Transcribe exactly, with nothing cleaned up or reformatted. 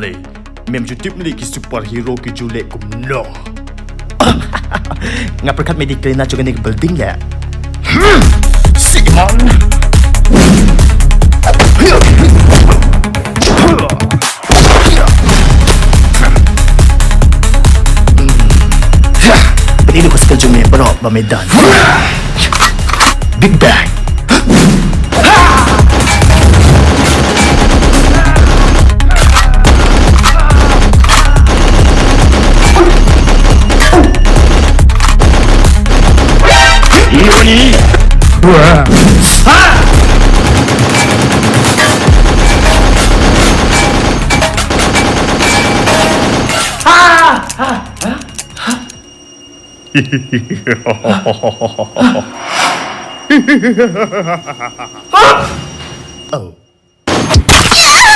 Mem ju tip mynta ki superhero ki ju leh kumno. Nga pyrkhat me dei kane na jong kane ka building leh. Simon. Kane ka skill jong me baroh ba me don. Big Bang. Oh.